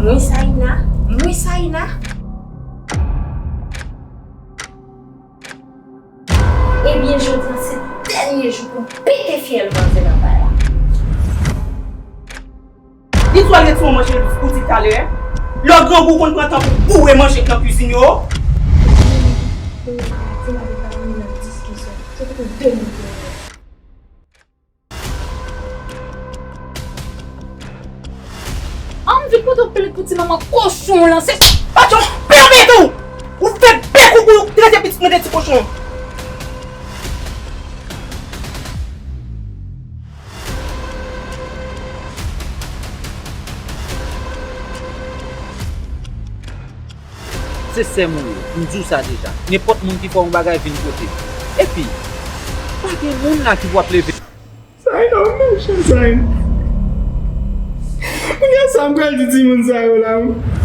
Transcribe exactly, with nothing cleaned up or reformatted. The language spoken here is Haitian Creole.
Mwen Saïna, mwen Saïna. Ebyen, jodi a se dènye jou pou m pete fyèl manzè nan kay la. Di sou al ret sou manje pou di talè. Lè w grangou, w konn pran tan pou boure manje k nan kwizin yo. An m di kote w plen pou ti manman kochon w lan, se pa yon pèmèt ou! Ou fè bèk ou pou trete pitit mwen de ti kochon! Se sè m ou ye, m di w sa deja. Nenpòt moun ki fè w yon bagay vin kote m. Epi, pa gen moun la ki pou ap leve. Saïna, ou mechan, Saïna. Kounye a sa m pral di timoun sa yo la, wi.